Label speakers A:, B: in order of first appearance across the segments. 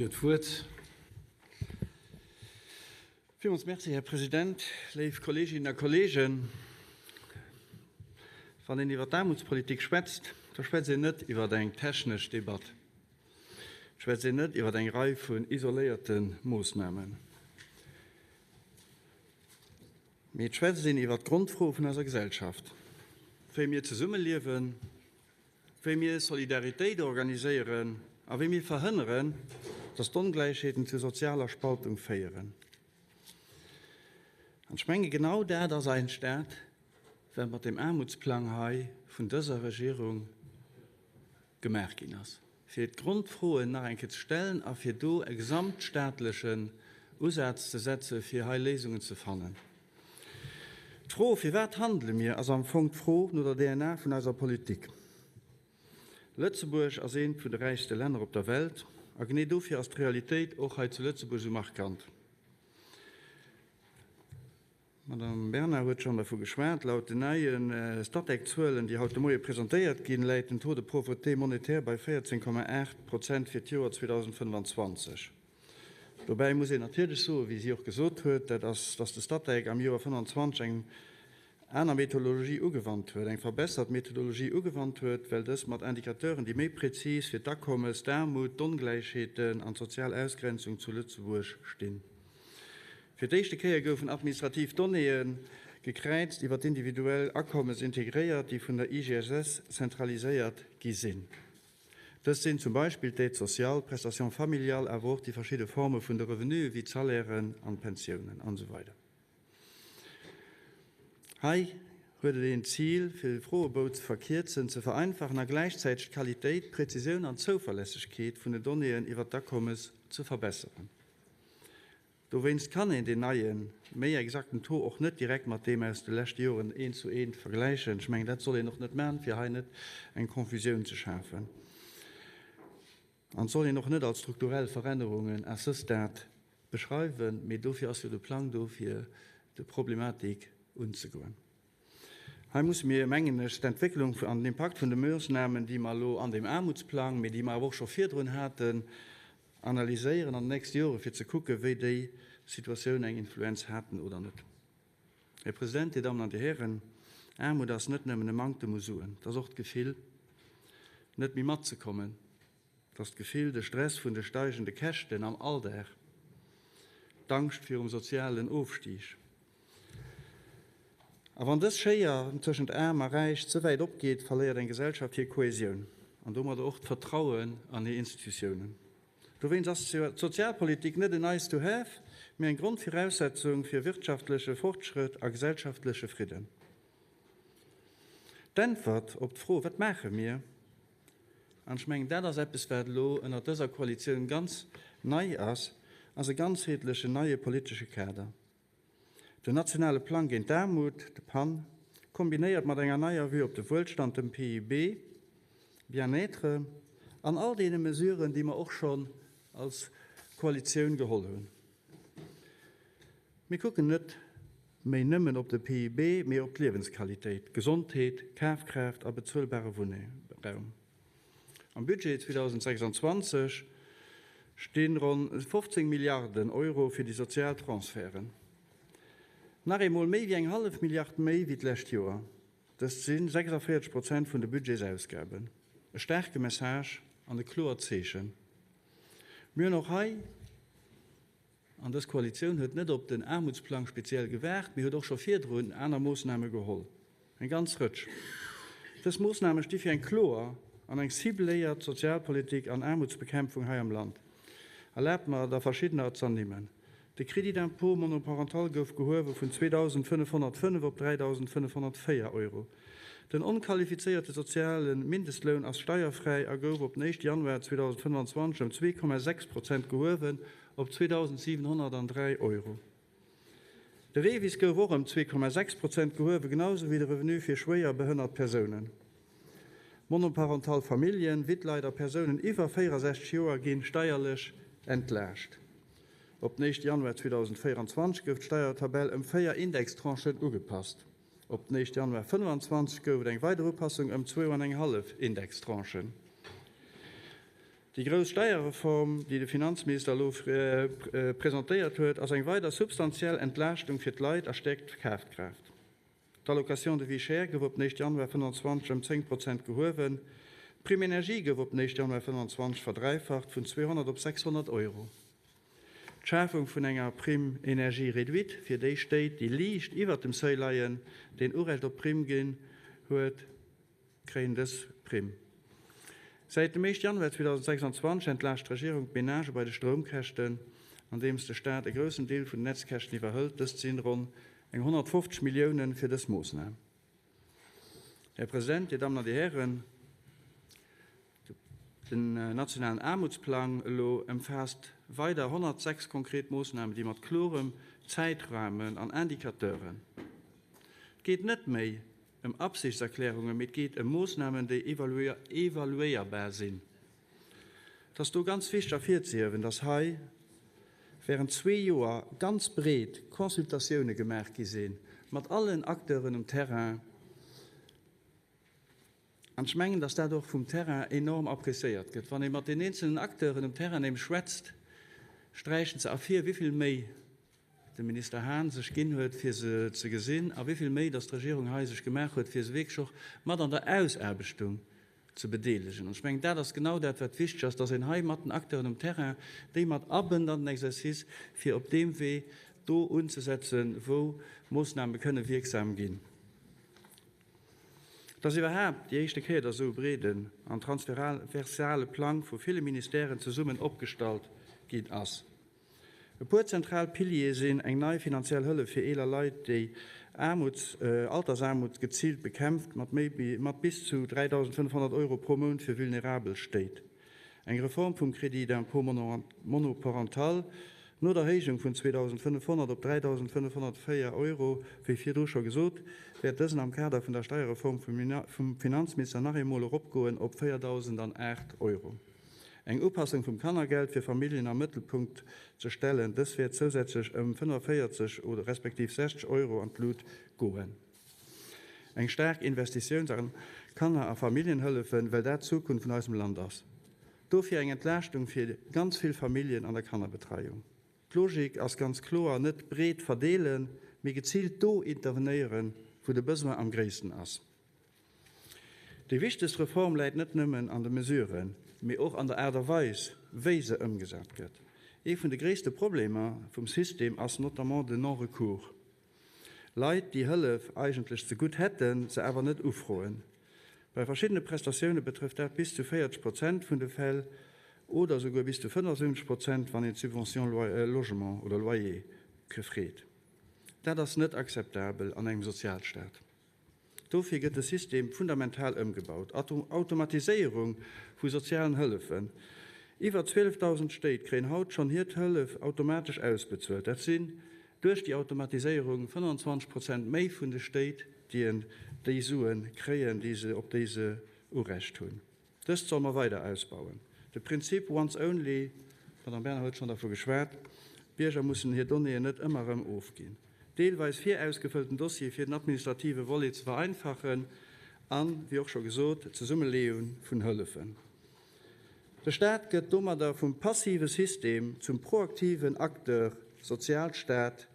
A: Fir d'Wuert. Villmools Merci, Här President, léif Kolleeginnen a Kolleegen. Wann een iwwer d'Aarmutspolitik schwätzt, da schwätzt een net iwwer eng technesch Debatt, et schwätzt een net iwwer eng Rei vun isoléierte Moossnamen, mee et schwätzt een iwwer d'Grondfroe vun eiser Gesellschaft, wéi mir zesummeliewen, wéi mir Solidaritéit organiséieren a wéi mir verhënneren, dass d'Ongläichheeten zu sozialer Spaltung féieren. An ech menge genau dat ass eigentlech dat, wat mat deem Aarmutsplang hei vun dëser Regierung gemaach ginn ass, fir d'Grondfroen nach eng Kéier ze stellen a fir do e gesamtstaatlechen Usaz ze setze fir hei Léisungen ze fannen. D'Fro, Firwat handele mir, ass am Fong d'Fro no der DNA vun eiser Politik. Lëtzebuerg ass eent vun de räichste Länner op der Welt a genee dofir ass d'Realitéit och hei zu Lëtzebuerg esou markant. D'Madame Bernard huet schonn dervu geschwat, Laut den neie Statec-Zuelen, déi haut de Moie presentéiert ginn, läit den Taux de pauvreté monétaire bei 14,8 Prozent fir d'Joer 2025. Dobäi muss een natierlech soen, wéi si och gesot huet, dat ass, dass de Statec am Joer 25 eng aner Methodologie ugewannt huet, eng verbessert Methodologie ugewannt huet, well dës mat Indicateuren, déi méi prezis fir d'Akommes, d'Aarmut, d'Ongläichheeten an d'sozial Ausgrenzung zu Lëtzebuerg stinn. Fir d'éischte Kéier goufen administrativ Donnéeë gekräizt iwwer d'individuell Akommes integréiert, déi vun der IGSS zentraliséiert gi sinn. Dëst sinn zum Beispill d'Aide sociale, d'Prestations familiales, awer och déi verschidde Forme vun de Revenuen, wéi d'Salairen an d'Pensiounen an esou weider. Hei huet et een d'Zil, fir de Froebou ze verkierzen, ze vereinfachen a gläichzäiteg d'Qualitéit, d'Präzisioun an d'Zouverlässegkeet vun den Donnéeën iwwert d'Akommes ze verbesseren. Dowéinst kann een deen neien, méi exakten Taux och net direkt mat deem aus de leschte Joren eent zu eent vergläichen. Ech mengen, dat soll een och net maachen, fir hei net eng Confusioun ze schafen. An et soll een och net als strukturell Verännerungen à ce stade beschreiwen, mee dofir ass jo de Plang do, fir de Problematik unzegoen. Hei musse mir, mengen ech, d'Entwécklung an den Impakt vun de Moossnamen, déi mer elo an deem Aarmutsplang, mee déi mer awer och scho virdrun haten, analyséieren an den nächste Jore fir ze kucken, wéi déi Situatioun eng Influenz haten oder net. Här President, Dir Dammen an Dir Hären, Aarmut ass net nëmmen e Manktem u Suen, et ass och d'Gefill, net méi matzekommen, et ass d'Gefill, de Stress vun de steigende Käschten am Alldag, d'Angscht virum sozialen Ofstig. A wann dës Schéier tëschent Aarm a Räich ze wäit opgeet, verléiert eng Gesellschaft hir Kohäsioun an domadder och d'Vertrauen an hir Institutiounen. Dowéinst ass d'Sozialpolitik net en nice to have, mee eng Grondviraussetzung fir wirtschaftleche Fortschrëtt a gesellschaftleche Fridden. D'Äntwert op d'Fro Wat maache mir? An ech mengen, dat ass eppes, wat elo ënnert dëser Koalitioun ganz nei ass, ass e ganzheetlechen neie politesche Kader. Den nationale Plang géint d'Aarmut, de PAN, kombinéiert mat enger neier Vue op de Wuelstand, dem PIB, Bien-être, an all deene Mesuren, déi mer och schonn als Koalitioun geholl hunn. Mir kucken net méi nëmmen op de PIB, mee op d'Liewensqualitéit, Gesondheet, Kafkraaft a bezuelbare Wunnraum. Am Budget 2026 sti ronn 15 Milliarden Euro fir déi sozial Transferten. Nach eemol méi wéi eng hallef Milliard méi wéi d'lescht Joer. Dëst si 46 Prozent vun de Budgetsausgaben. E staarke Message an e kloert Zeechen. Mir hunn och hei. An dës Koalitioun huet net op den Aarmutsplang speziell gewaart, mee huet och scho virdrun aner Moossname geholl, eng ganz Rëtsch. Dës Moossname sti fir eng kloer an eng cibléiert Sozialpolitik an Aarmutsbekämpfung hei am Land. Erlaabt mer, der verschiddener z'ernimmen. De Crédit d'impôt monoparental gouf gehuewe vun 2.505 op 3.504 Euro. Den onqualifizéierte soziale Mindestloun ass steierfräi a gouf op den éischte Januar 2025 ëm 2,6 Prozent gehuewen op 2.703 Euro. De REVIS gouf och ëm 2,6 Prozent gehuewen, genau sou wéi de Revenu fir schwéier behënnert Persounen. Monoparental Familljen, Wittleit a Persounen iwwer 64 Joer gi steierlech entlaascht. Op den éischte Januar 2024 gouf d'Steiertabell ëm 4 Indextranchen ugepasst. Op den éischte Januar 2025 gouf et eng weider Upassung ëm zwou an eng hallef Indextranchen. Déi grouss Steierreform, déi de Finanzminister elo presentéiert huet, ass eng weider substantiell Entlaaschtung fir d'Leit a stäerkt d'Kafkraaft. D'Allocation de vie chère gouf op den éischte Januar 25 ëm 10 Prozent gehuewen. D'Prime énergie gouf op den éischte Januar 25 verdräifacht vun 200 op 600 Euro. D'Schafung vun enger Prime énergie réduite fir déi Stéit, déi liicht iwwert dem Seuil leien, deen Urecht op d'Primm ginn huet, kréien dës Primm. Säit dem éischte Januar 2026 entlaascht d'Regierung d'Menagë bei de Stroumkäschten, andeems de Staat e groussen Deel vun den Netzkäschten iwwerhëlt. Dëst sinn ronn eng 150 Millioune fir dës Moossnam. Här President, Dir Dammen an Dir Hären, den nationalen Aarmutsplang elo ëmfaasst weider 106 konkret Moossnamen, déi mat klorem Zäitrahmen an Indicateuren, et geet net méi ëm Absichtserklärungen, mee et geet ëm Moossnamen, déi evaluéierbar sinn. Et ass do ganz wichteg ervirzehiewen, dass hei während zwee Joer ganz breet Consultatioune gemaach gi si mat allen Acteuren um Terrain. An ech mengen, dass dat och vum Terrain enorm appréciéiert gëtt. Wann ee mat den eenzelnen Acteuren um Terrain nämlech schwätzt, sträichen se ervir, wéi vill Méi de Minister Hahn sech ginn huet, fir se ze gesinn, a wéi vill Méi dass d'Regierung hei sech gemaach huet, fir se wierklech och mat an der Ausaarbechtung ze bedeelegen. An ech mengen, dat ass genau dat, wat wichteg ass, dass een hei mat den Acteuren um Terrain déi mat abënnt an den Exercice, fir op deem Wee do unzesetzen, wou Moossname kënne wierksam ginn. Et ass iwwerhaapt déi éischte Kéier, dass esou e breeden an transversale Plang vu ville Ministèren zesummen opgestallt ginn ass. E puer zentral Piliere sinn eng nei finanziell Hëllef fir eeler Leit, déi Aarmut, Altersaarmut geziilt bekämpft, mat méi mat bis zu 3.500 Euro pro Mount fir vulnerabel Stéit, eng Reform vum Crédit d'impôt monoparental no der Héijung vun 2.500 op 3.504 Euro, wéi virdru scho gesot, wäert dësen am Kader vun der Steierreform vum Finanzminister nach eemol eropgoen op 4.008 Euro. Eng Upassung vum Kannergeld fir Familljen am Mëttelpunkt ze stellen. Dës wäert zousätzlech ëm 45 oder respektiv 60 Euro an d'Lut goen. Eng staark Investitiouns a Kanner a Familljenhëllefen, well dat d'Zukunft vun eisem Land ass. Dofir eng Entlaaschtung fir ganz vill Familljen an der Kannerbetreiung. D'Logik ass ganz kloer, net breet verdeelen, mee geziilt do intervenéieren, wou de Besoin am gréissten ass. Déi wichtegst Reform läit net nëmmen an de Mesuren, mee och an der Aart a Weis, wéi se ëmgesat gëtt. Ee vun de gréisste Problemer vum System ass notamment den Non-recours. Leit, déi Hëllef eigentlech zegutt hätten, se awer net ufroen. Bei verschiddene Prestatioune betrëfft dat bis zu 40 Prozent vun de Fäll oder souguer bis zu 75 Prozent, wann een d'Subvention logement oder loyer freet. Dat ass net akzeptabel an engem Sozialstaat. Dofir gëtt de System fundamental ëmgebaut, Automatiséierung vu sozialen Hëllefen. Iwwer 12.000 Stéit kréien haut schonn hir Hëllef automatesch ausbezuelt. Dat sinn duerch déi Automatiséierung 25 Prozent méi vun de Stéit, déi déi Sue kréien, déi se, op déi se Urecht hunn. Dëst solle mer weider ausbauen. De Prinzip once only, d'Madame Bernard huet schonn dervu geschwat, d'Bierger mussen hir Donnéeën net ëmmer erëm ofginn. Deelweis virausgefëllten Dossiere fir den administrative Volet ze vereinfachen an, wéi och scho gesot, d'Zesummeleeë vun Hëllefen. De Staat gëtt domadder vum passive System zum proaktiven Acteur, Sozialstaat,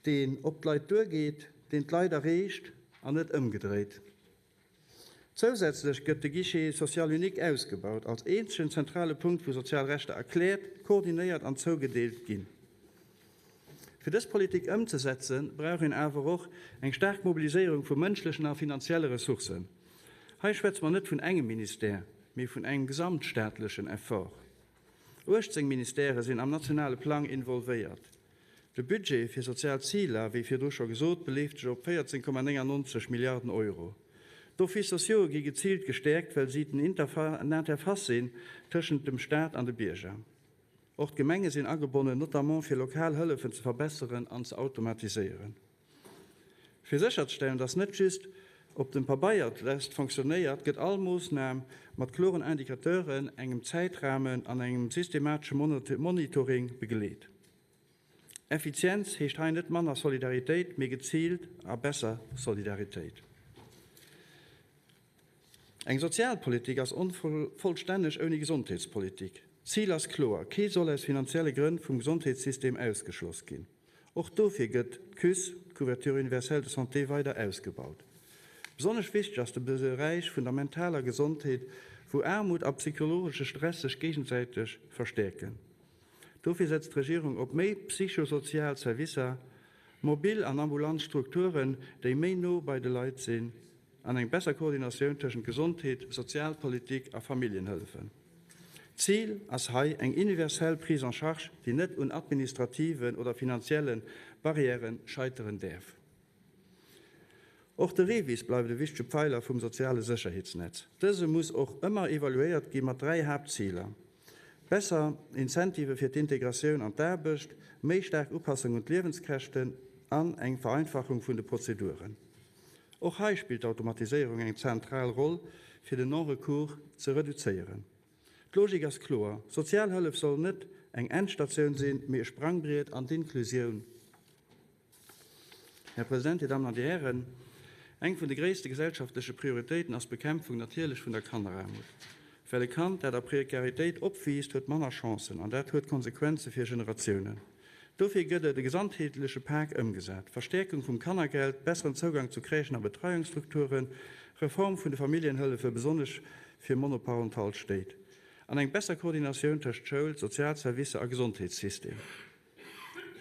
A: deen op d'Leit duergeet, deen d'Leit erreecht an net ëmgedréit. Zousätzlech gëtt de Guichet social unique ausgebaut, als eenzegen zentrale Punkt, wou sozial Rechter erkläert, koordinéiert an zougedeelt ginn. Fir dës Politik ëmzesetzen, brauch een awer och eng staark Mobiliséierung vu mënschlechen a finanzielle Ressourcen. Hei schwätze mer net vun engem Ministère, mee vun engem gesamtstaatlechen Effort. 18 Ministèrë sinn am nationale Plang involvéiert. De Budget fir sozial Ziler, wéi virdru scho gesot, beleeft sech op 14,99 Milliarden Euro. D'Offices sociaux gi geziilt gestäerkt, well si den Interface sinn tëschent dem Staat an de Bierger. Och d'Gemenge sinn agebonnen, notamment fir lokal Hëllefen ze verbesseren an ze automatiséieren. Fir sécherzestellen, dass net just op dem Pabeier d'Lest fonctionnéiert, gëtt all Moossnam mat kloren Indicateuren, engem Zäitrahmen an engem systematesche Monitoring begleet. Effizienz heescht hei net manner Solidaritéit, mee geziilt a besser Solidaritéit. Eng Sozialpolitik ass onvollstänneg ouni Gesondheetspolitik. D'Zil ass kloer, Kee soll aus finanzielle Grënn vum Gesondheetssystem ausgeschloss ginn. Och dofir gëtt d'CUS, d'Couverture universelle de santé, weider ausgebaut. Besonnesch wichteg ass de Beräich vun der mentaler Gesondheet, wou Aarmut a psychologesche Stress sech géigesäiteg verstäerken. Dofir setzt d'Regierung op méi psychosozial Servicer, mobil an ambulant Strukturen, déi méi no bei de Leit sinn, an eng besser Koordinatioun tëschent Gesondheet, Sozialpolitik a Familljenhëllefen. Zil ass hei eng universell Prise en charge, déi net un administrativen oder finanzielle Barrièrë scheiteren däerf. Och de REVIS bleift e wichtege Pfeiler vum soziale Sécherheetsnetz. Dëse muss och ëmmer evaluéiert gi mat 3 Haaptziler, besser Incentivë fir d'Integratioun an d'Aarbecht, méi staark Upassung un d'Liewenskäschten an eng Vereinfachung vun de Prozeduren. Och hei spillt d'Automatiséierung eng zentral Roll, fir den Non-recours ze reduzéieren. D'Logik ass kloer, Sozialhëllef soll net eng Endstatioun sinn, mee e Sprangbriet an d'Inklusioun. Här President, Dir Dammen an Dir Hären, eng vun de gréisste gesellschaftleche Prioritéiten ass d'Bekämpfung natierlech vun der Kanneraarmut. Well e Kand, dat a Prekaritéit opwiisst, huet manner Chancen, an dat huet Konsequenze fir Generatiounen. Dofir gëtt et e gesamtheetleche Pak ëmgesat, Verstäerkung vum Kannergeld, besseren Zougang zu Crèchen a Betreiungsstrukturen, Reform vun de Familljenhëllefe besonnesch fir monoparental Stéit, an eng besser Koordinatioun tëscht Schoul, Sozialservicer a Gesondheetssystem.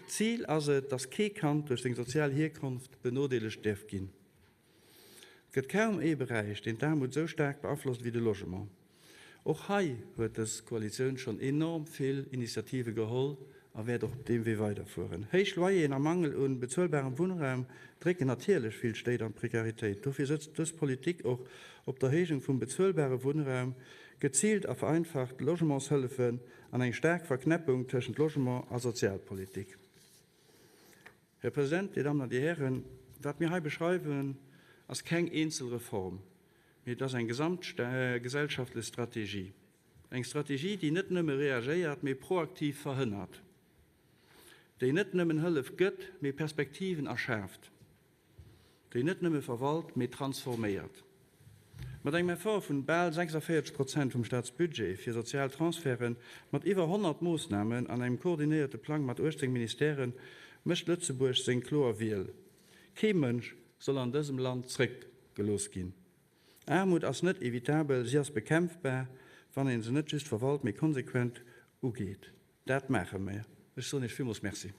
A: D'Zil ass et, dass kee Kand duerch seng sozial Hierkonft benodeelegt däerf ginn. Et gëtt kaum ee Beräich, deen d'Aarmut esou staark beaflosst ewéi de Logement. Och hei huet dës Koalitioun schonn enorm vill Initiative geholl a wäert och op deem Wee weiderfueren. Héich Loyeren a Mangel u bezuelbarem Wunnraum drécken natierlech vill Stéit an d'Prekaritéit. Dofir sëtzt dës Politik och op d'Erhéijung vum bezuelbare Wunnraum, geziilt a vereinfacht Logementshëllefen an eng staark Verknäppung tëschent Logement a Sozialpolitik. Här President, Dir Dammen an Dir Hären, wat mir hei beschreiwen, ass keng eenzel Reform, mee et ass eng gesamtgesellschaftlech Strategie. Eng Strategie, déi net nëmme reagéiert, mee proaktiv verhënnert, déi net nëmmen Hëllef gëtt, mee Perspektiven erschaaft. Déi net nëmme verwalt, mee transforméiert. Mat engem Effort vun bal 46 Prozent vum Staatsbudget fir sozial Transferten, mat iwwer 100 Moossnamen an engem koordinéierte Plang mat 18 Ministèren, mécht Lëtzebuerg seng kloer Wiel, Kee Mënsch soll an dësem Land zréckgelooss ginn. Aarmut ass net evitabel, si ass bekämpfbar, wann een se net just verwalt, mee konsequent ugeet. Dat maache mir. Ech soen Iech villmools Merci.